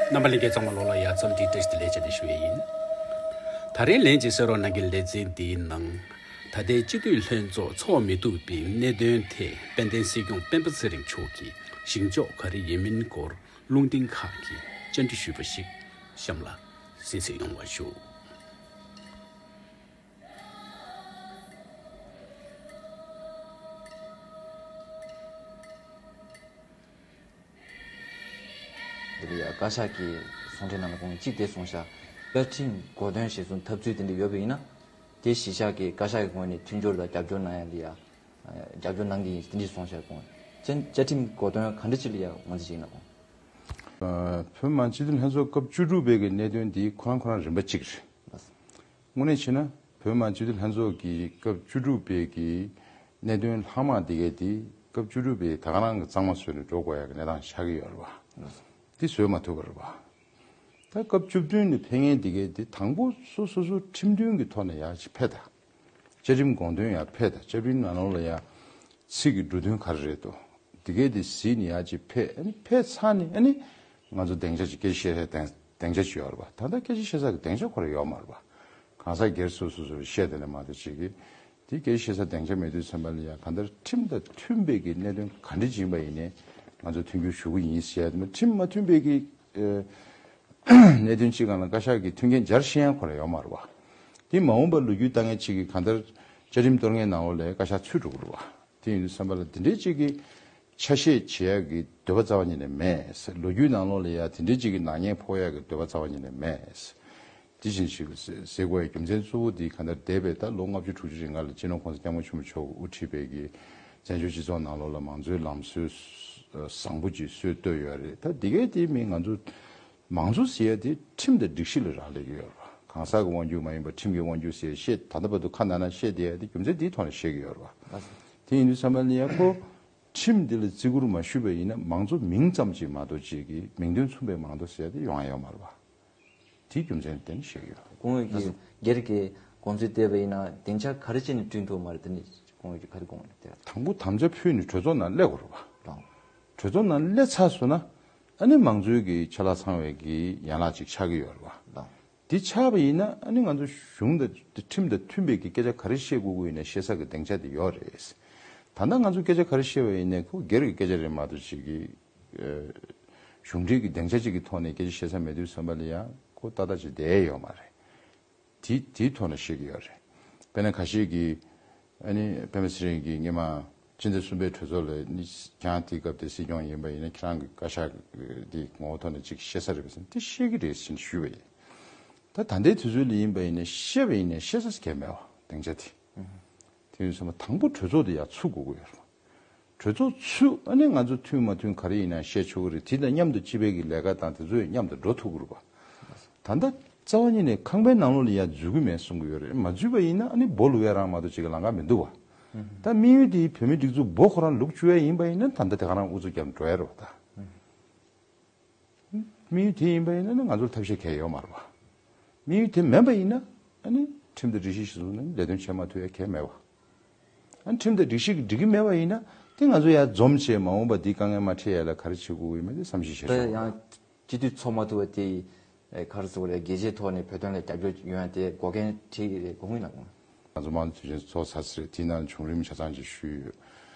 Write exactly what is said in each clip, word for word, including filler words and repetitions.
རྣམ་པ་ལྷན་རྒྱས་ཚང་མ་ལོ་ལ་ཡ་འཚམས་འདྲི་བཀྲ་ཤིས་བདེ་ལེགས་བྱས་ནས་ཞུ་ཡས་ཡིན། ད་རིང་ལན་གཅིག་གསན་རོགས་གནང་གི་ལེ་ཚན་འདིའི་ནང་། ད་ལྟའི་སྤྱི་འཐུས་ལྷན་ཚོགས་འཚོགས་མི་ཐུབ་པའི་གནད་དོན་ཐད་དཔལ་ལྡན་སྲིད་སྐྱོང་སྤེན་པ་ཚེ་རིང་མཆོག་གིས་བཞེངས་ཕྱོགས་ག་རེ་ཡིན་མིན་སྐོར་རླུང་འཕྲིན་ཁག་གིས་བཅར་འདྲི་ཞུས་པ་ཞིག་གཤམ་ལ་གསན་གཟིགས་ཡོང་བ་ཞུ། འདི་ལ་ཡ་བཀའ་ཤག་གི་གསུང་འཕྲིན་ནང་ལ་ཁོང་གིས་གཅིག་དེ་གསུངས་ཤག་བཅའ་ཁྲིམས་གོ་དོན་ཞེས་གསུངས་ཐབས་ཚུལ་དེ་འདྲ་ཡོད་པ་ཡིན་ན། དེ་གཞི་བཞག་གིས་བཀའ་ཤག་གི་ངོས་ནས་མཐུན་སྦྱོར་དང་རྒྱབ་སྐྱོར་གནང་ཡ་ལ་ཡ་རྒྱབ་སྐྱོར་གནང་གི་ཡིན་དེ་འདྲ་གསུངས་ཤག་ཁོང་བཅའ་བཅའ་ཁྲིམས་གོ་དོན་ག་འདྲ་ཅིག་ལ་ཡ་ངོས་འཛིན་བྱེད་ཀྱི་ཡིན་ན་ཁོང་། བོད་མི་མང་སྤྱི་འཐུས་ལྷན་ཚོགས་སྐབས་བཅུ་དྲུག་པའི་གི་གནད་དོན་འདི་ཁོ་རང་ཁོ་རང་རིམ་པ་གཅིག་རེད། དངོས་གནས་བྱས་ན་བོད་མི་མང་སྤྱི་འཐུས་ལྷན་ཚོགས་ཀྱི་སྐབས་བཅུ་དྲུག་པའི་གི་གནད་དོན་ལྷག་མ་དེ་གའི་དེ་སྐབས་བཅུ་དྲུག་པའི་ད་ག་རང་གི་གཙང་མ་བཟོས་ནས་འགྲོ་དགོས་ཡ་གི་གནས་སྟངས་ཆགས་ཀྱི་ཡོད་རེད་བ། དེ་བཟོས་མ་ཐུབ་པ་རེད་བ། ད་སྐབས་བཅུ་བདུན་ནས་ཕེབས་མཁན་དེ་གའི་དེ་དང་པོ་སོ་སོ་སོ་ཁྲིམས་མཐུན་གྱི་ཐོག་ནས་ཡ་ཅིག་ཕེབས་དང་། བཅའ་ཁྲིམས་དགོངས་དོན་ཡ་ཕེབས་དང་། བཅའ་ཁྲིམས་ནང་ལོགས་ལ་ཡ་ཚིག་གི་འབྲུ་དོན་ག་རེ་རེད་དོ། དེ་གའི་དེ་གཟིགས་ནས་ཡ་ཅིག་ཕེབས། ཨ་ནི་ཕེབས་ཚར་ནས་ཨ་ནི་ང་ཚོ་སྡིངས་ཆ་ཅིག་སྐད་ཆ་བཤད་སའི་སྡིངས་སྡིངས་ཆ་ཅིག་ཡོད་རེད་བ། ད་ལྟ་སྐད་ཆ་བཤད་ས་གི་སྡིངས་ཆ་ཁོ་རང་ཡོད་མ་རེད་བ། གང་ཟག་སྒེར་སོ་སོ་སོས་བཤད་དེ་ནས་མ་གཏོགས་ཅིག་གིས་དེ་སྐད་ཆ་བཤད་ས་སྡིངས་ཆ་མེད་དུས་ཙམ་པ་ལ་ཡ་གང་ལྟར་ཁྲིམས་དང་མཐུན་པའི་གི་གནད་དོན་ག་འདྲ་ཅིག་ཡིན་པ་ཡིན་ནའི་ང་ཚོ་མཐུན་འགྱུར་ཞུ་གི་ཡིན་ཟེར་ཡ་དེ་མ་ཁྲིམས་མ་མཐུན་པའི་གི་གནད་དོན་གཅིག་སྒང་ལ་བཀའ་ཤག་གིས་མཐུན་རྐྱེན་སྦྱར་ཤེས་ཡ་ཁོ་རང་ཡོད་མ་རེད་བ། དེ་མ་འོངས་པར་ལོ་རྒྱུས་ལྟ་མཁན་གཅིག་གིས་གང་ལྟར་བཅའ་ཁྲིམས་གཏོར་མཁན་ནང་ལོགས་ལ་བཀའ་ཤག་ཚུད་འགྲོ་གི་རེད་བ། དེ་ཡིན་དུས་ཙམ་པ་ལ་དེ་འདྲའི་གཅིག་གིས་ཆ་ཤས་བྱེད་ཡ་གི་འདོད་པ་རྩ་བ་ཉིད་ནས་མེད། ལོ་རྒྱུས་ནང་ལོགས་ལ་ཡ་དེ་འདྲའི་གཅིག་གིས་ནག་ཉེས་ཕོག་ཡ་གི་འདོད་པ་རྩ་བ་ཉིད་ནས་མེད། དེ་བཞིན་ཞིག་ཟེར་དགོས་ཡ་རྒྱུ་མཚན་གཙོ་བོ་དེ་གང་ལྟར་འདས་པའི་ད་ལོ་ལྔ་བཅུ་དྲུག་ཅུ་རིང་ལ་སྤྱི་ནོར་༸གོང་ས་༸སྐྱབས་མགོན་ཆེན་པོ་མཆོག་གིས་དབུ་ཁྲིད་པའི་གི་བཙན་བྱོལ་སྤྱི་ཚོགས་ནང་ལོགས་ལ་མང་གཙོའི་ལམ་སྲོལ་བཟང་པོ་ཅིག་སྲོལ་བཏོད་ཡོད་རེད། ད་འདི་གའི་དེ་མིན་ང་ཚོ་མང་གཙོ་ཟེར་ཡ་དེ་ཁྲིམས་དང་སྒྲིག་གཞི་ལ་རག་ལས་ཀྱི་ཡོད་རེད་བ། གང་ཟག་གི་དབང་སྒྱུར་མ་ཡིན་པར་ཁྲིམས་ཀྱི་དབང་སྒྱུར་ཟེར་བཤད་ད་ལྟ་བར་དུ་ཁ་ནང་ན་བཤད་བསྡད་ཡ་དེ་རྒྱུ་མཚན་དེའི་ཐོག་ནས་བཤད་ཀྱི་ཡོད་རེད་བ། དེ་ཡིན་དུས་ཙམ་པ་ལ་ཡ་ཁོ་ཁྲིམས་འདི་ལ་བརྩི་བཀུར་མ་ཞུས་པ་ཡིན་ན་མང་གཙོ་མིང་ཙམ་ཅིག་མ་གཏོགས་ཅིག་གི་མིང་དོན་མཚུངས་པའི་མང་གཙོ་ཟེར་ཡ་དེ་ཡོང་ཡ་ཡོད་མ་རེད་བ། དེའི་རྒྱུ་མཚན་བརྟེན་བཤད་ཀྱི་ཡོད། སྐུ་ངོ་གིས་སྒེར་གྱི་དགོངས་ཚུལ་བལྟས་པ་ཡིན་ན་སྡིངས་ཆ་ག་རེ་བྱས་ནས་བསྐྲུན་ཐུབ་མ་རེད་དེ་ནི་སྐུ་ངོ་གིས་ག་རེ་དགོངས་རེད་དེ། དང་པོ་དམ་བཅའ་ཕུལ་ནས་གྲོས་ཚོགས་ནང་སླེབས་དགོས་རེད་བ། རང་། གྲོས་ཚོགས་ནང་སླེབས་ཚར་སོང་ན་ཨ་ནི་མང་གཙོའི་གི་ཆ་ལག་ཚང་བའི་གི་ཡན་ལག་ཅིག་ཆགས་ཀྱི་ཡོད་རེད་བ། རང་། དེ་ཆགས་པ་ཡིན་ན་ཨ་ནི་ང་ཚོ་གཞུང་དང་ཁྲིམས་དང་མཐུན་པའི་གི་སྐད་ཆ་ག་རེ་བཤད་དགོས་ཀྱི་ཡོད་ན་བཤད་ས་གི་སྡིངས་ཆ་དེ་ཡོད་རེད། ད་ལྟ་ང་ཚོ་སྐད་ཆ་ག་རེ་བཤད་པ་ཡིན་ནའི་ཁོ་སྒེར་གྱི་སྐད་ཆ་རེད་མ་གཏོགས་ཅིག་གི་གཞུང་འབྲེལ་གྱི་སྡིངས་ཆ་གཅིག་གི་ཐོག་ནས་སྐད་ཆ་བཤད་ས་མེད་དུས་ཙམ་པ་ལ་ཡང་ཁོ་ཏག་ཏག་ཅིག་བསྡད་ཡོད་མ་རེད། དེ་དེའི་ཐོག་ནས་བཤད་ཀྱི་ཡོད་རེད། དཔེར་ན་ཁ་ཤས་ཀྱིས་ཨ་ནི་སྤེན་པ་ཚེ་རིང་གིས་སྔོན་མ་སྤྱི་ཟླ་གསུམ་པའི་གྲོས་ཚོགས་ལ་ནི་ཁྱེད་རང་དེའི་སྐབས་དེ་སྲིད་སྐྱོང་ཡིན་པ་ཡིན་ན་ཁྱེད་རང་གི་བཀའ་ཤག་དེ་ངོ་བོ་ཐོག་ནས་ཅིག་བཤད་ས་རེད་པས་ཟེར་ན་དེ་བཤད་ཀྱི་རེད་ཟེར་ནས་ཞུས་པ་ཡིན། ད་ད་ལྟའི་དུས་ཚོད་ལ་ཡིན་པ་ཡིན་ན་བཤད་པ་ཡིན་ན་བཤད་ས་གལ་མེད་པ་སྡིངས་ཆ་དེ། དེ་ཡིན་ཙང་དང་པོ་གྲོས་ཚོགས་དེ་ཡར་ཚུགས་དགོས་ཀྱི་ཡོད་རེད། གྲོས་ཚོགས་ཚུགས་ཨ་ནི་ང་ཚོ་མཐུན་མ་མཐུན་ག་རེ་ཡིན་ན་བཤད་ཆོག་གི་རེད། དེ་དང་མཉམ་དུ་སྤྱི་པའི་གི་ལས་ཀ་དང་དེ་ཚོ་ཡང་མཉམ་དུ་འགྲོ་ཐུབ་ཀྱི་རེད་པ། ད་ལྟ་རྩ་བ་ཉིད་ནས་ཁང་པའི་ནང་ལོགས་ལ་ཡར་འཛུལ་གྱི་མེད་གསུང་གི་ཡོད་རེད། མ་འཛུལ་བ་ཡིན་ན་ཨ་ནི་སྦོ་ལུག་ཡ་རང་མ་གཏོགས་ཅིག་གི་ལམ་ཁ་མི་འདུག་བ། ད་དམིགས་ཡུལ་དེ་བོད་མིའི་སྒྲིག་འཛུགས་སྦོ་ཁོ་རང་ལུག་བཅུག་ཡ་ཡིན་པ་ཡིན་ན་ད་ལྟ་དེ་ག་རང་ཨུ་ཚུགས་བརྒྱབ་འགྲོ་ཡ་རེད་པ་ད། དམིགས་ཡུལ་དེ་ཡིན་པ་ཡིན་ན་ང་ཚོར་ཐབས་ཤེས་གང་ཡང་ཡོད་མ་རེད་པ། དམིགས་ཡུལ་དེ་མིན་པ་ཡིན་ན་ཨ་ནི་ཁྲིམས་དང་སྒྲིག་གཞི་གཞིར་བཟུང་ནས་ལས་དོན་བྱེད་མ་ཐུབ་ཡ་གང་ཡང་མེད་པ། ཨ་ནི་ཁྲིམས་དང་སྒྲིག་གཞི་གིས་འགྲིག་གི་མེད་པ་ཡིན་ན་དེ་ང་ཚོ་ཡར་འཛོམས་བྱས་མ་འོངས་པ་འདི་དཀའ་ངལ་མ་འཕྲད་ཡ་ལ་ག་རེ་བྱེད་དགོས་ཀྱི་ཡོད་མེད་དེ་བསམ་གཞིག་བྱེད་ད་ཆོག་གི་ཡང་སྤྱི་འཐུས་ཚོགས་མ་ཐུབ་པ་དེ་ཡིས་ཨེ་ག་རེ་ཟེར་དགོས་རེད། རྒྱལ་སྤྱིའི་ཐོག་ནས་བོད་དོན་ལ་རྒྱབ་སྐྱོར་ཡོང་ཡ་དེ་འགོག་རྐྱེན་འཕྲད་ཀྱི་རེད་དགོངས་ཀྱི་ལགས། ང་ཚོ་དམངས་གཙོ་དུས་ཆེན་ཚོགས་ཚར་ཚར་རེད། དེའི་ནང་བྱུང་རིམ་ཆ་ཚང་ཅིག་ཞུས་ཡོད།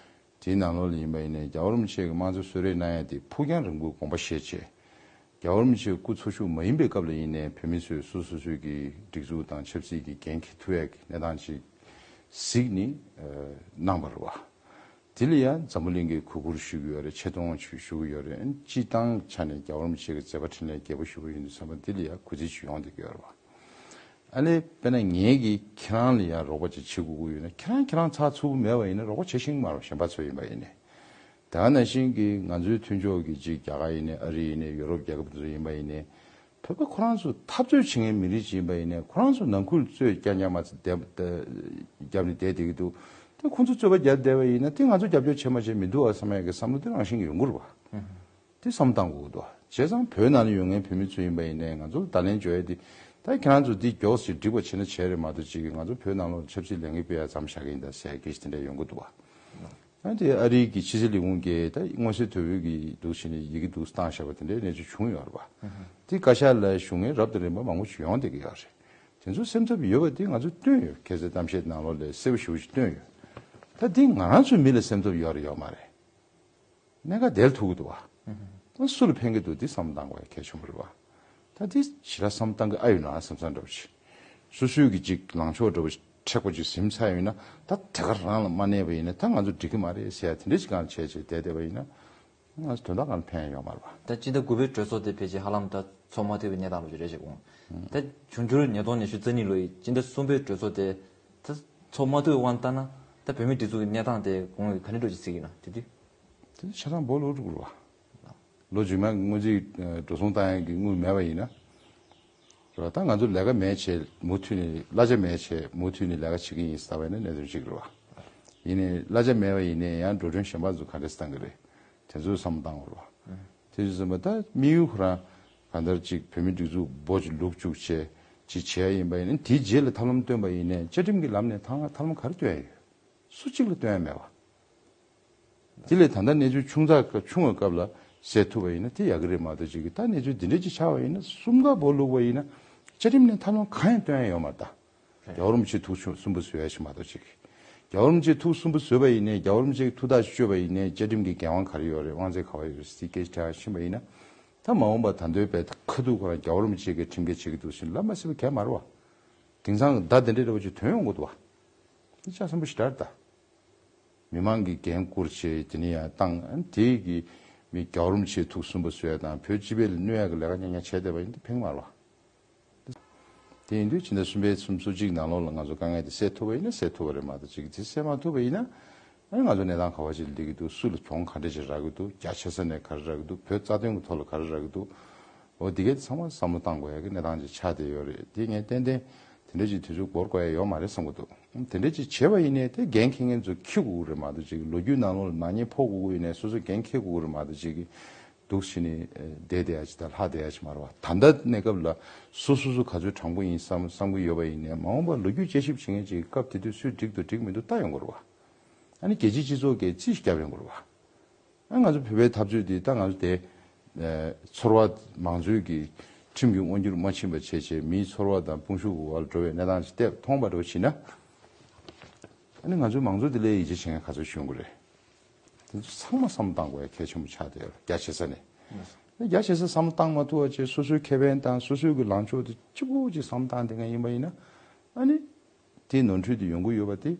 དེའི་ནང་ལོགས་ལ་ཡིན་པ་ཡིན་ནའི་རྒྱལ་བ་རིན་པོ་ཆེ་གི་དམངས་གཙོ་གསོལ་རས་གནང་ཡ་དེ་ཕུགས་རྒྱང་རིང་པོའི་དགོངས་པ་བཞེས་བྱས། རྒྱལ་བ་རིན་པོ་ཆེ་སྐུ་འཚོ་བཞུགས་མ་ཡིན་པའི་སྐབས་ལ་ཡིན་ནའི་བོད་མི་ཚོས་སོ་སོ་སོའི་གི་སྒྲིག་འཛུགས་དང་ཆབ་སྲིད་ཀྱི་འགན་འཁྱེར་ཐུབ་ཡ་གི་གནས་སྟངས་ཅིག་གཟིགས་ནས་གནང་བ་རེད་བ། དེ་ལ་ཡང་འཛམ་བུ་གླིང་གིས་གུས་བཀུར་ཞུ་གི་ཡོད་རེད། ཆེ་མཐོང་ཞུ་ཞུ་གི་ཡོད་རེད། སྤྱིར་བཏང་ཆ་ནས་རྒྱལ་བ་རིན་པོ་ཆེ་གི་མཛད་པ་འཕྲིན་ལས་རྒྱས་པོ་ཞེ་པོ་ཡིན་དུས་ཙམ་པ་འདི་ལ་ཡང་གུས་བརྩི་ཞུ་ཡོང་བསྡད་ཀྱི་ཡོད་རེད་བ། ཨ་ནི་དཔེར་ན་ངེད་ཀྱིས་ཁྱེད་རང་ལ་ཡང་རོགས་པ་ཅིག་བྱེད་དགོས་ཀྱི་ཡོད་ན་ཁྱེད་རང་ཁྱེད་རང་ཚགས་ཚུད་པོ་མེད་པ་ཡིན་ན་རོགས་པ་བྱེད་ཤེས་ཀྱི་མ་རེད། གཞན་པ་ཚོ་ཡིན་པ་ཡིན་ནའི། དེ་ག་ནང་བཞིན་གྱི་ང་ཚོའི་མཐུན་ཕྱོགས་ཀྱི་ཅིག་རྒྱ་གར་ཡིན་ནའི་ཨ་རི་ཡིན་ནའི་ཡོ་རོབ་རྒྱལ་ཁབ་དེ་ཚོ་ཡིན་པ་ཡིན་ནའི། བོད་པ་ཁོ་རང་ཚོ་འཐབ་རྩོད་བྱེད་མཁན་མི་རིགས་ཅིག་ཡིན་པ་ཡིན་ནའི་ཁོ་རང་ཚོ་ནང་ཁུལ་རྩོད་རྐྱང་རྐྱང་མ་ཚད་བསྡད་བསྡད་བརྒྱབ་ནས་བསྡད་བསྡད་ཀྱི་འདུག་དེ་ཁོང་ཚོ་རྩོད་པ་བརྒྱབ་བསྡད་པ་ཡིན་ན་དེ་ང་ཚོ་རྒྱབ་སྐྱོར་བྱེད་མ་བྱེད་མི་འདུག་བ་བསམ་ཡ་གི་བསམ་བློ་དེ་རང་བཞིན་གྱིས་ཡོང་གི་རེད་བ། དེ་བསམ་བློ་བཏང་དགོས་ཀྱི་འདུག་བྱས་ཙང་བོད་ནང་ལ་ཡོད་མཁན་བོད་མི་ཚོ་ཡིན་པ་ཡིན་ནའི་ང་ཚོ་ལ་བརྡ་ལན་འཇོག་ཡ་དེ་ད་ཁྱེད་རང་ཚོ་འདི་མགྱོགས་སེ་འགྲིག་པ་བྱས་ན་བྱས་རེད་མ་གཏོགས་ཅིག་གིས་ང་ཚོ་བོད་ནང་ལོགས་ཆབ་སྲིད་ལས་འགུལ་སྤེལ་ཡ་མཚམས་བཞག་གི་ཡིན་ད་ཟེར་ཡ་སྐད་ཆ་དེ་འདྲ་ཡོང་གི་འདུག་བ། ཨ་དེ་ཨ་རིའི་གི་ཕྱི་སྲིད་ལས་ཁུངས་ཀྱིས་ད་མངོན་གསལ་དོད་པོའི་གི་འདུག་བྱས་ནས་ཡི་གེ་འདུག་བཏང་བཞག་པ་དེ་འདྲའི་གནས་ཚུལ་བྱུང་ཡོད་རེད་པ། དེ་བཀའ་ཤག་ལ་ཞུ་མཁན་རབ་དང་རིམ་པ་མང་པོ་ཞིག་ཡོང་བསྡད་ཀྱི་ཡོད་རེད། དེ་ཚོ་སེམས་འཚབ་ཡོད་པ་དེ་ང་ཚོས་བཏོན་ཡོད། ཁ་སང་གཏམ་བཤད་ནང་ལོགས་ལ་གསལ་པོ་ཞེ་པོ་ཞིག་བཏོན་ཡོད། ད་དེ་ང་རང་ཚོའི་མི་ལ་སེམས་འཚབ་ཡོད་རེད་ཡོད་མ་རེད། གནད་འགག་དེ་ལ་ཐུག་གི་འདུག་བ། ད་སུ་ལ་ཕན་གྱི་འདུག་དེ་བསམ་བློ་བཏང་དགོས་ཡ་གལ་ཆེན་པོ་རེད་བ། ད་དེ་ཞེ་དྲག་བསམ་བློ་བཏང་གི་ཨ་ཡོད་ན་བསམ་བསམ་འདྲ་པོ་ཞིག་སོ་སོའི་གི་ཅིག་ལངས་ཕྱོགས་འདྲ་པོ་མཁྲེགས་པོ་ཅིག་ཟིན་ཚར་ཡོད་ན། ད་དེ་ག་རང་ལ་མ་གནས་པ་ཡིན་ན་ད་ང་ཚོ་འགྲིག་གི་མ་རེད་ཟེར་ཡ་དེ་འདྲ་ཞིག་གང་བྱས་བྱས་བསྡད་བསྡད་པ་ཡིན་ན། ང་ཚོ་དོན་དག་གང་ཕན་ཡོད་མ་རེད་བ། ད་སྤྱི་ཟླ་དགུ་པའི་གྲོས་ཚོགས་དེ་ཕལ་ཆེར་ཧ་ལམ་ད་ཚོགས་མ་ཐུབ་པའི་གནས་སྟངས་ལོ་ཅིག་རེད་ཅེས་དགོངས། ད་འབྱུང་འགྱུར་ཉིས་སྟོང་ཉི་ཤུ་རྩ་གཉིས་ལོ་ཡི་སྤྱི་ཟླ་གསུམ་པའི་གྲོས་ཚོགས་དེ་ད་ཚོགས་མ་ཐུབ་པའི་དབང་ལྟར་ན། ད་བོད་མིའི་སྒྲིག་འཛུགས་ཀྱི་གནས་སྟངས་དེ་དགོངས་ཡོད་ག་འདྲ་འགྲོ་ཅིག་གཟིགས་ཀྱི་ཡིན་ན་དེ་དུས། དེ་ཆ་ཚང་སྦོ་ལོག་འགྲོ་གི་རེད་བ། ལོ་རྗེས་མའི་སྔོན་རྩིས་འགྲོ་སོང་བཏང་ཡག་གི་དངུལ་མེད་པ་ཡིན་ན། རེད་བ། ད་ང་ཚོ་ལས་ཀ་མེད་བྱས་མུ་མཐུད་ནས་གླ་ཆ་མེད་བྱས་མུ་མཐུད་ནས་ལས་ཀ་བྱེད་ཀྱི་ཡིན་ཟེར་བ་ཡིན་ན་གནད་དོན་གཅིག་རེད་བ། ཡིན་ནའི་གླ་ཆ་མེད་པ་ཡིན་ནའི་ཡང་འགྲོ་གྲོན་གཞན་པ་ཚོ་ག་འདྲས་བཏང་གི་རེད། དེ་ཚོ་བསམ་བློ་བཏང་དགོས་རེད་བ། དེ་ཚོ་བསམ་པ་ད་དམིགས་ཡུལ་ཁོ་རང་གང་ལྟར་ཅིག་བོད་མི་སྒྲིག་འཛུགས་སྦོ་ཅིག་ལུག་བཅུག་བྱས་ཅིག་བྱས་ཡིན་པ་ཡིན་ན། དེའི་རྗེས་ལ་ཐབས་ལམ་བཏོན་པ་ཡིན་ནའི་བཅའ་ཁྲིམས་ཀྱི་ལམ་ནས་ཐང་ཐབས་ལམ་ག་རེ་བཏོན་ཡ་ཡོད། སུ་གཅིག་ལ་བཏོན་ཡ་མེད་བ། དེ་ལས་ད་ལྟ་གནས་ཚུལ་ཆུང་ཙག་ཆུང་བའི་སྐབས་ལ་སེལ་ཐུབ་པ་ཡིན་ན་དེ་ཡག་གི་རེད་མ་གཏོགས་ཅིག་གི། ད་གནས་ཚུལ་འདི་འདྲ་ཅིག་ཆགས་པ་ཡིན་ན་གསུམ་ཀ་སྦོ་ལུག་པ་ཡིན་ན་བཅའ་ཁྲིམས་ནས་ཐབས་ལམ་གང་ཡང་བཏོན་ཡ་ཡོད་མ་རེད་ད། རྒྱལ་བ་རིན་པོ་ཆེ་ཐུགས་གསུམ་པོ་བཟོ་ཡ་ཞིག་མ་གཏོགས་ཅིག་རྒྱལ་བ་རིན་པོ་ཆེ་ཐུགས་གསུམ་པོ་བཟོས་པ་ཡིན་ནའི་རྒྱལ་བ་རིན་པོ་ཆེ་ཐུགས་ཐག་གཅོད་པ་ཡིན་ནའི་བཅའ་ཁྲིམས་ཀྱི་འགན་དབང་ག་རེ་ཡོད་རེད། དབང་ཚད་ག་བ་ཡོད་རེད་ཟེར་སྐད་ཆ་དྲི་བ་ཕྱིན་པ་ཡིན་ན། ད་མ་འོངས་པ་ད་དུང་བས་ཁ་ཐུག་ཁོ་རང་རྒྱལ་བ་རིན་པོ་ཆེ་གི་ཁྲིམས་འགལ་བྱེད་ཀྱི་འདུག་ཟེར་ལབ་མ་སྲིད་པ་ག་མ་རེད་བ། དེང་སང་གི་བརྡ་དེ་འདྲ་འདྲ་པོ་ཅིག་ཐོན་ཡོང་གི་འདུག་བ། འདི་ཆ་ཚང་པོ་ཞེ་དྲག་རེད་ད། མི་མང་གིས་འགན་བསྐུར་བྱས་དེ་ནས་ཡང་བཏང་། ཨ་ནི་དེ་གི་མི་རྒྱལ་བ་རིན་པོ་ཆེ་ཐུགས་གསུམ་པོ་བཟོ་ཡ་དང་བོད་སྤྱི་པའི་ལ་གནོད་ཡ་གི་ལས་ཀ་རྐྱང་རྐྱང་བྱས་བསྡད་པ་ཡིན་ན་དེ་ཕན་གི་མ་རེད་བ། དེ་ཡིན་དུས་ཕྱི་ཟླ་གསུམ་པའི་གསུམ་གསུམ་གཅིག་ནང་ལོགས་ལ་ང་ཚོ་དཀའ་ངལ་དེ་སེལ་ཐུབ་པ་ཡིན་ན་སེལ་ཐུབ་པ་རེད་མ་གཏོགས་ཅིག་དེ་སེལ་མ་ཐུབ་པ་ཡིན་ན། ཨ་ནི་ང་ཚོ་གནས་སྟངས་ག་བ་ཅིག་ལ་སླེབས་ཀྱི་འདུག་སུ་ལ་གྱོང་ག་འདྲ་ཅིག་རག་གི་འདུག་རྒྱ་ཆེ་ས་ནས་ག་རེ་རག་གི་འདུག་བོད་རྩ་དོན་གྱི་ཐོག་ལ་ག་རེ་རག་གི་འདུག་འོ་འདི་གས་ཚང་མ་བསམ་བློ་བཏང་དགོས་ཡ་གི་གནས་སྟངས་ཅིག་ཆགས་བསྡད་ཡོད་རེད། དེ་ངས་ཏན་ཏན་དེ་འདྲ་ཅིག་དུས་ཚོད་འགོར་དགོས་ཡ་ཡོད་མ་རེད་བསམ་གྱི་འདུག་དེ་འདྲ་ཅིག་བྱས་པ་ཡིན་ནའི་དེ་འགན་འཁྱེར་མཁན་ཚོ་འཁྱེར་དགོས་ཀྱི་རེད་མ་གཏོགས་ཅིག་ལོ་རྒྱུས་ནང་ལོགས་ལ་ནག་ཉེས་ཕོག་དགོས་ཀྱི་ཡིན་ནའི་སོ་སོ་འགན་འཁྱེར་དགོས་ཀྱི་རེད་མ་གཏོགས་ཅིག་སྡུག་བྱས་ནས་བསྡད་བསྡད་ཡ་ཅིག་དང་ལྷག་བསྡད་ཡ་ཅིག་མ་རེད་བ། ད་ལྟ་གནས་སྐབས་ལ་སོ་སོ་སོ་ག་ཚོད་དྲང་པོ་ཡིན་བསམ་བསམ་གྱི་ཡོད་པ་ཡིན་ནའི་མ་འོངས་པར་ལོ་རྒྱུས་དཔྱད་ཞིབ་བྱེད་མཁན་ཅིག་གི་སྐབས་དེ་དུས་སུས་འགྲིག་འདུག་འགྲིག་མི་འདུག་ལྟ་ཡོང་དགོས་རེད་བ། ཨ་ནི་རྒྱལ་སྤྱིའི་སྤྱི་ཚོགས་ཀྱིས་རྩིས་ཤིག་བརྒྱབ་ཡོང་དགོས་རེད་བ། ཨ་ང་ཚོ་བོད་པའི་འཐབ་རྩོད་འདི་ད་ང་ཚོ་དེ་ཚོར་བ་མང་གཙོའི་གི་ཁྲིམས་ཀྱི་དབང་སྒྱུར་མ་ཕྱིན་པ་བྱས་བྱས་མིའི་ཚོར་བ་དང་དཔུང་ཤུགས་ཀྱི་འོག་ལ་འགྲོ་བའི་གནས་སྟངས་ཤིག་བལྟས་མཐོང་པ་འདྲ་བོ་བྱས་ན། ཨ་ནི་ང་ཚོའི་མང་གཙོ་འདི་ལ་ཡིད་ཆེས་བྱེད་མཁན་ག་ཚོད་བྱུང་གི་རེད། དེ་ཚོ་ཚང་མ་བསམ་བློ་བཏང་དགོས་ཡ་གལ་ཆེན་པོ་ཆགས་བསྡད་ཡོད་རེད་རྒྱ་ཆེ་ས་ནས། རྒྱ་ཆེ་ས་བསམ་བློ་བཏང་མ་ཐུབ་པ་བྱས་སོ་སོའི་ཁེ་ཕན་དང་སོ་སོའི་གི་ལངས་ཕྱོགས་དེ་གཅིག་པུ་ཅིག་བསམ་བློ་བཏང་བསྡད་མཁན་ཡིན་པ་ཡིན་ན། ཨ་ནི། དེའི་ནོར་འཁྲུལ་དེ་ཡོང་གི་ཡོད་པ་དེ།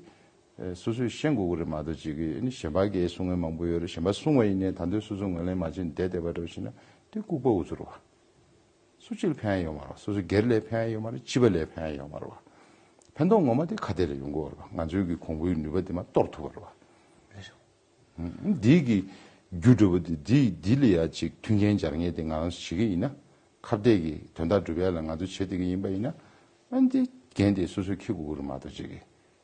ཨེ་སོ་སོས་ཤེས་དགོས་ཀྱི་རེད་མ་གཏོགས་ཅིག་གི་ཨ་ནི་གཞན་པ་གིས་གསུང་མཁན་མང་པོ་ཡོད་རེད། གཞན་པ་གསུང་བ་ཡིན་ནའི་ད་དུང་སོ་སོ་ངོས་ལེན་མ་བྱས་ནས་བསྡད་བསྡད་པ་འདྲ་བོ་ཞིག་ན་དེ་ལྐུགས་པ་འུ་ཚོ་རེད་བ། སུ་གཅིག་ལ་ཕན་ཡ་ཡོད་མ་རེད་བ། སོ་སོའི་སྒེར་ལ་ཕན་ཡ་ཡོད་མ་རེད། སྤྱི་པ་ལ་ཕན་ཡ་ཡོད་མ་རེད་བ། ཕན་ཐོགས་ངོ་མ་དེ་ཁ་གཏད་ལ་ཡོང་གི་ཡོད་རེད་བ། ང་ཚོའི་གི་གོང་བུའི་ནུས་པ་དེ་མར་གཏོར་ཐུབ་པ་རེད་བ། འདི་གི་རྒྱུ་འབྲས་བུ་དེ་འདི་འདི་ལ་ཡ་ཅིག་མཐུན་རྐྱེན་སྦྱར་མཁན་དེ་ང་རང་ཚོ་བྱེད་ཀྱི་ཡིན་ན། ཁ་གཏད་ཀྱི་དོན་དག་སྒྲུབ་ཡ་ལ་ང་ཚོ་བྱེད་བསྡད་ཀྱི་ཡིན་པ་ཡིན་ན། ཨ་འདི་འགན་དེ་སོ་སོས་འཁྱེར་དགོས་ཀྱི་རེད་མ་གཏོགས་ཅིག་གི་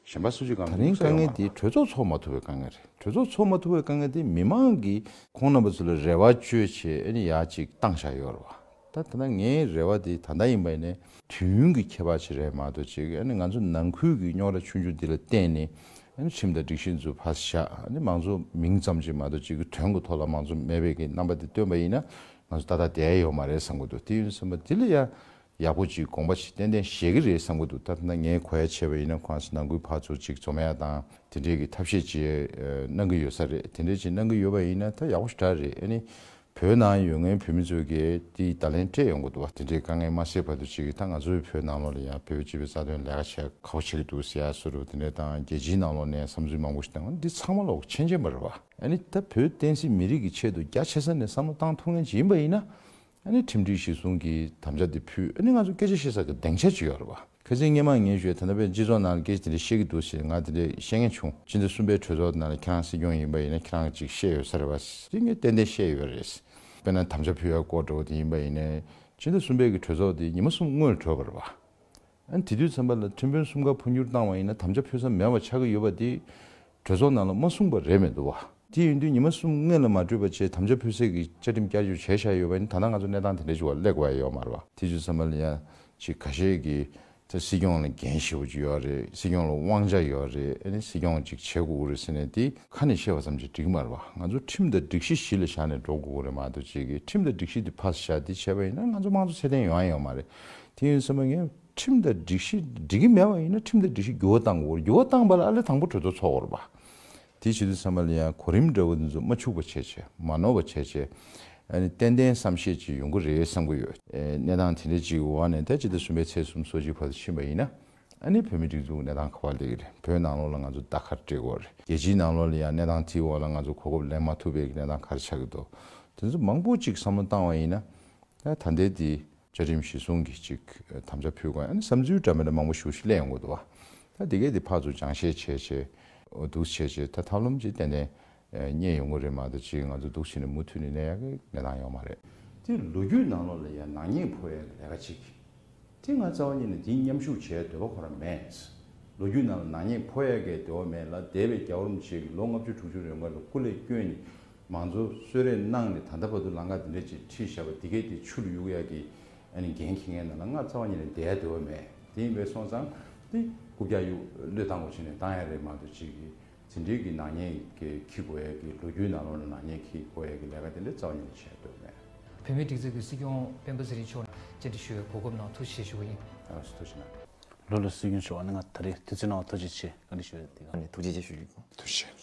གཞན་པ་སུ་གཅིག་གང་ད་རིང་དཀའ་ངལ་འདི་གྲོས་ཚོགས་ཚོགས་མ་ཐུབ་པའི་དཀའ་ངལ་རེད། གྲོས་ཚོགས་ཚོགས་མ་ཐུབ་པའི་དཀའ་ངལ་དེ་མི་མང་གིས་ཁོང་རྣམ་པ་ཚོ་ལ་རེ་བ་བཅོལ་བྱས་ཨ་ནི་ཡ་ཅིག་བཏང་བཞག་ཡོད་རེད་བ། ད་ད་ལྟ་ངའི་རེ་བ་དེ་ད་ལྟ་ཡིན་པ་ཡིན་ནའི་དུས་ཡུན་གྱི་ཁྱད་པར་ཅིག་རེད་མ་གཏོགས་ཅིག་ཨ་ནི་ང་ཚོ་ནང་ཁུལ་གྱི་རྙོག་དྲ་ཆུང་ཆུང་འདི་ལ་བརྟེན་ནས་ཨ་ནི་ཁྲིམས་དང་སྒྲིག་གཞི་ཚོ་ཕར་བཞག་ཨ་ནི་མང་གཙོ་མིང་ཙམ་ཅིག་མ་གཏོགས་ཅིག་གི་དོན་གྱི་ཐོག་ལ་མང་གཙོ་མེད་པའི་གི་རྣམ་པ་དེ་སྟོན་པ་ཡིན་ན་ང་ཚོ་ད་ལྟ་བསྡད་ཡ་ཡོད་མ་རེད་བསམ་གྱི་འདུག་དེ་ཡིན་ཙང་འདི་ལ་ཡ། ཡག་པོ་ཅིག་དགོངས་པ་ཅིག་ཏན་ཏན་བཞེས་ཀྱི་རེད་བསམ་གྱི་འདུག་ད་ལྟ་ངས་གོ་ཡ་བྱས་པ་ཡིན་ན་ཁོང་ཚོ་ནང་ཁུལ་ཕར་ཚུར་ཅིག་འཛོམས་ཡ་དང་དེ་འདྲའི་གི་ཐབས་ཤེས་ཅིག་གནང་གི་ཡོད་ས་རེད། དེ་འདྲའི་ཅིག་གནང་གི་ཡོད་པ་ཡིན་ན་ད་ཡག་པོ་ཞེ་དྲག་རེད། ཨ་ནི་བོད་ནང་ཡོད་མཁན་བོད་མི་ཚོས་གི་དེའི་བརྡ་ལན་སྤྲད་ཡོང་གི་འདུག་བ། དེ་འདྲའི་དཀའ་ངལ་མ་སེལ་བར་དུ་ཅིག་གི་ད་ང་ཚོའི་བོད་ནང་ལོགས་ལ་ཡང་བོད་སྤྱི་པའི་རྩ་དོན་ལས་ཀ་བྱེད་ཁག་པོ་བྱེད་ཀྱི་འདུག་ཟེར་ཡ་བཟོ་འདྲ་དེ་འདྲ་དང་རྒྱལ་སྤྱིའི་ནང་ལོགས་ནས་བསམ་ཚུལ་མང་པོ་ཞིག་བཏང་འདི་ཚང་མ་ལོག་ཆེན་ཆེན་པ་རེད་བ། ཨ་ནི་ད་བོད་བསྟན་སྲིད་མི་རིགས་ཀྱི་ཆེད་དུ་རྒྱ་ཆེ་ས་ནས་བསམ་བློ་བཏང་ཐུབ་མཁན་ཅིག་ཡིན་པ་ཡིན་ན། ཨ་ནི་ཁྲིམས་སྒྲིག་གཞིར་བཟུང་གི་དམ་བཅའ་དེ་ཕུལ། ཨ་ནི་ང་ཚོ་སྐད་ཆ་བཤད་ས་གི་སྡིངས་ཆ་ཅིག་ཡོད་རེད་བ། ཁ་སང་སྔོན་མ་ངས་ཞུས་ད་ལྟ་བའི་སྤྱི་ཚོགས་ནང་ལ་སྐད་ཆ་དེ་འདྲ་བཤད་ཀྱི་འདུག་ཟེར་ང་དེ་འདྲ་བཤད་མཁན་བྱུང་། ཕྱི་ཟླ་གསུམ་པའི་གྲོས་ཚོགས་ནང་ལ་ཁྱེད་རང་སྲིད་སྐྱོང་ཡིན་པ་ཡིན་ན་ཁྱེད་རང་གིས་ཅིག་བཤད་ཡོད་ས་རེད་བ། དེ་ངས་ཏན་ཏན་བཤད་ཡོད་རེད། དཔེར་ན་དམ་བཅའ་ཕུལ་ཡ་སྐོར་འདྲ་བོ་དེ་ཡིན་པ་ཡིན་ནའི་ཕྱི་ཟླ་གསུམ་པའི་གི་གྲོས་ཚོགས་དེ་ཉི་མ་གསུམ་སྔོན་ལ་གྲོལ་བ་རེད་བ། ཨ་ནི་དེ་དུས་ཙམ་པ་ལ་ཁྲིམས་དཔོན་གསུམ་ཀ་འཕོ་འགྱུར་བཏང་བ་ཡིན་ན་དམ་བཅའ་ཕུལ་ས་མེད་པ་ཆགས་ཀྱི་ཡོད་པ་དེ། གྲོས་ཚོགས་ནང་ལ་མ་གསུངས་པ་རེད་མི་འདུག་བ། དེ་ཡིན་དུས་ཉི་མ་གསུམ་སྔོན་ལ་མ་གྲོལ་བ་བྱས་དམ་བཅའ་ཕུལ་སའི་གི་བཅའ་ཁྲིམས་བསྐྱར་བཅོས་བྱས་བཞག་ཡོད་པ་ཡིན་ན་ད་ལྟ་ང་ཚོ་གནས་སྟངས་དེ་འདྲ་ཞིག་བ་སླེབས་དགོས་ཡ་ཡོད་མ་རེད་བ། དེ་དུས་ཙམ་པ་ལ་ཡང་ཅིག་ཁ་ཤས་ཀྱིས་ ད་སྲིད་སྐྱོང་ལ་འགན་ཞེ་པོ་ཅིག་ཡོད་རེད། སྲིད་སྐྱོང་ལ་དབང་ཆ་ཡོད་རེད། ཨ་ནི་སྲིད་སྐྱོང་ཅིག་བྱེད་དགོས་རེད་ཟེར་ནས་དེ་ཁ་ནས་བཤད་པ་ཙམ་གྱིས་འགྲིག་མ་རེད་བ། ང་ཚོ་ཁྲིམས་དང་སྒྲིག་གཞི་གཞི་ལ་བཞག་ནས་འགྲོ་དགོས་རེད་མ་གཏོགས། ཅིག་གིས་ཁྲིམས་དང་སྒྲིག་གཞི་དེ་ཕར་བཞག་དེ་བྱས་པ་ཡིན་ན་ང་ཚོ་དམངས་གཙོ་ཚད་ལྡན་ཡོང་ཡ་ཡོད་མ་རེད། དེ་ཡིན་ཙང་ངས་ཁྲིམས་དང་སྒྲིག་གཞི་འགྲིག་གི་མེད་པ་ཡིན་ན་ཁྲིམས་དང་སྒྲིག་གཞི་འགྱུར་བ་གཏང་དགོས་རེད། འགྱུར་བ་བཏང་པ་ལ་ཨ་ལས་དང་པོ་གྲོས་ཚོགས་ཚོགས་དགོས་རེད་པ། དེ་བྱེད་དུས་ཙམ་པ་ལ་ཡང་གོ་རིམ་འདྲ་བོ་འདི་ཚོ་མ་འཆུག་པ་བྱས་བྱས། མ་ནོར་བ་བྱས་བྱས། ཨ་ནི་ཏན་ཏན་བསམ་ཤེས་ཅིག་ཡོང་གི་རེད་བསམ་གྱི་ཡོད། ཨེ་གནས་སྟངས་དེ་འདྲ་ཅིག་འོག་ནས་ད་སྤྱི་ཟླ་གསུམ་པའི་ཚེས་སུམ་ཅུ་སོ་གཅིག་བར་དུ་ཕྱིན་པ་ཡིན་ན། ཨ་ནི་བོད་མིའི་སྒྲིག་འཛུགས་གནས་སྟངས་ག་པར་སླེབས་ཀྱི་རེད། བོད་ནང་ལོགས་ལ་ང་ཚོ་ཟླ་ཁ་སྤྲད་དགོས་རེད། རྒྱལ་སྤྱིའི་ནང་ལོགས་ལ་ཡང་གནས་སྟངས་དེའི་འོག་ལ་ང་ཚོ་གོ་སྐབས་ལེན་མ་ཐུབ་པའི་གནས་སྟངས་ག་རེ་ཆགས་ཀྱི་འདུག་དེ་ཚོ་མང་པོ་ཅིག་བསམ་བློ་བཏང་བ་ཡིན་ན། ད་ད་ལྟའི་དེ་བཅའ་ཁྲིམས་གཞི་བཟུང་གི་ཅིག་དམ་བཅའ་ཕུལ་དགོས། ཨ་ནི་བསམ་ཚུལ་འདྲ་མི་འདྲ་མང་པོ་ཞེ་པོ་ཞིག་སླེབས་ཡོང་གི་འདུག་བ། ད་དེ་གས་དེ་ཕར་ཚུར་སྦྱང་བཤད་བྱས་བྱས། འོ་འདུག་བྱས་བྱས་ད་ཐབས་ལམ་ཅིག་ཏན་ཏན་རྙེད་ཡོང་གི་རེད་མ་གཏོགས། ཅིག་ང་ཚོ་འདུག་བྱས་ནས་མུ་མཐུད་ནས་གནས་ཡག་གི་གནས་སྟངས་ཡོད་མ་རེད། དེ་ལོ་རྒྱུས་ནང་ལོགས་ལ་ཡང་ནག་ཉེས་ཕོག་ཡག་གི་ལས་ཀ་ཅིག་དེ་ང་རྩ་བ་ཉིད་ནས་དེ་མཉམ་ཞུགས་བྱས་འདོད་པ་ཁོ་རང་མེད། ལོ་རྒྱུས་ནང་ལ་ནག་ཉེས་ཕོག་ཡག་གི་འདོད་པ་མེད་ལ། འདས་པའི་རྒྱལ་བ་རིན་པོ་ཆེ་གིས་ལོ་ལྔ་བཅུ་དྲུག་ཅུ་རིང་ལ་སྐུ་ལས་བསྐྱོན་ནས་མང་གཙོ་གསོལ་རས་གནང་ནས་ད་ལྟ་བར་དུ་ལམ་ཁ་འདི་འདྲ་ཅིག་ཁྲིད་བཞག་པ་འདི་གས་དེ་ཆུ་ལ་གཡུག་ཡག་གི་ཨ་ནི་འགན་འཁྱེར་མཁན་ནང་ལ་ང་རྩ་བ་ཉིད་ནས་བསྡད་ཡག་འདོད་པ་མེད། དེ་ཡིན་པས་སོང་ཙང་དེ་རྐུབ་བཀྱག་གཡུག་བློས་བཏང་དགོས་བྱས་ནས་བཏང་ཡག་རེད་མ་གཏོགས། ཅིག་གི་དེ་འདྲའི་གི་ནག་ཉེས་ཀྱི་འཁྱེར་དགོས་ཡག་གི་ལོ་རྒྱུས་ནང་ལོགས་ལ་ནག་ཉེས་འཁྱེར་དགོས་ཡག་གི་ལས་ཀ་དེ་འདྲ་རྩ་བ་ཉིད་ནས་བྱས་འདོད་མེད། བོད་མིའི་སྒྲིག་འཛུགས་ཀྱི་སྲིད་སྐྱོང་སྤེན་པ་ཚེ་རིང་མཆོག་ལ་བཅར་འདྲི་ཞུ་བའི་གོ་སྐབས་གནང་། ཐུགས་རྗེ་ཆེ་ཞུ་བ་ཡིན། ཨ་ཐུགས་རྗེ་གནང་། ལགས་ལགས། སྲིད་སྐྱོང་མཆོག་ཨ་ནི་ང་ད་རེས་དུས་ཚོད་གནང་བ་ཐུགས་རྗེ་ཆེ་བཀའ་འདྲི་ཞུ་བའི་དེ་ག་ཨ་ནི་ཐུགས་རྗེ་ཆེ་ཞུ་རྒྱུ། ཐུགས་རྗེ་ཆེ།